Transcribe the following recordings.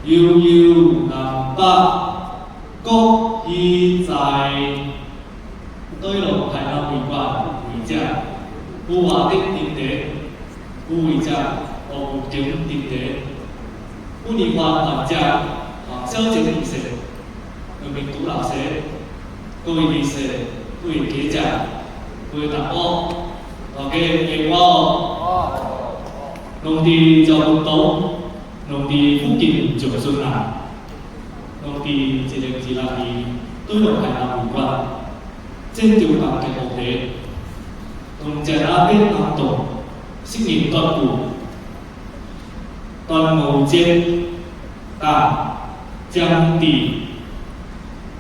悠悠南北國虛在，對落海南會館會者，有華德丁地，有會者胡文強丁地，富尼花患者黃小姐女士，兩名獨老師，各位女士，各位家長，各位同學，大家下午好。農地趙文東，農地附近上孫啊，農地2026年對落海南會館，戰場房嘅問題，農食那變安動，適應斷句，端午節，大將至，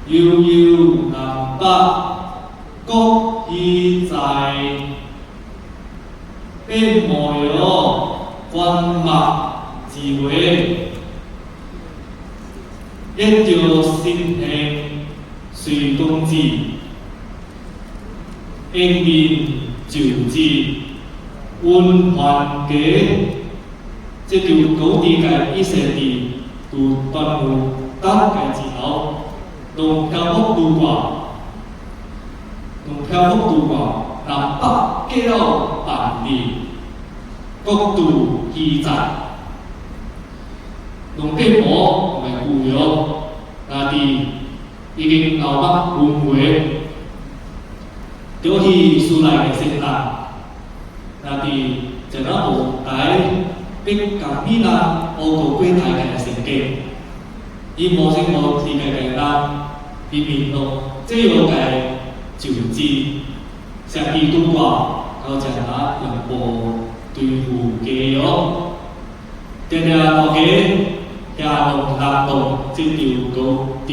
悠悠南北國虛在，變模樣。觀目之回，一朝新興隨公子，迎面就之溫環家，這就高地界以色列自端午當界之後，攏漂浮渡過，攏漂浮渡過南北過了萬里。國度虛在，農地婆同埋舊約，那佇已經老目昏花，丟去書內的先人，那佇一那無台變共米人烏過過台界的神經，伊無先無世界的人，伊面攏這樣界就知，上帝拄過到這那用無。對付家約，定定大家遐攏難動這場高低，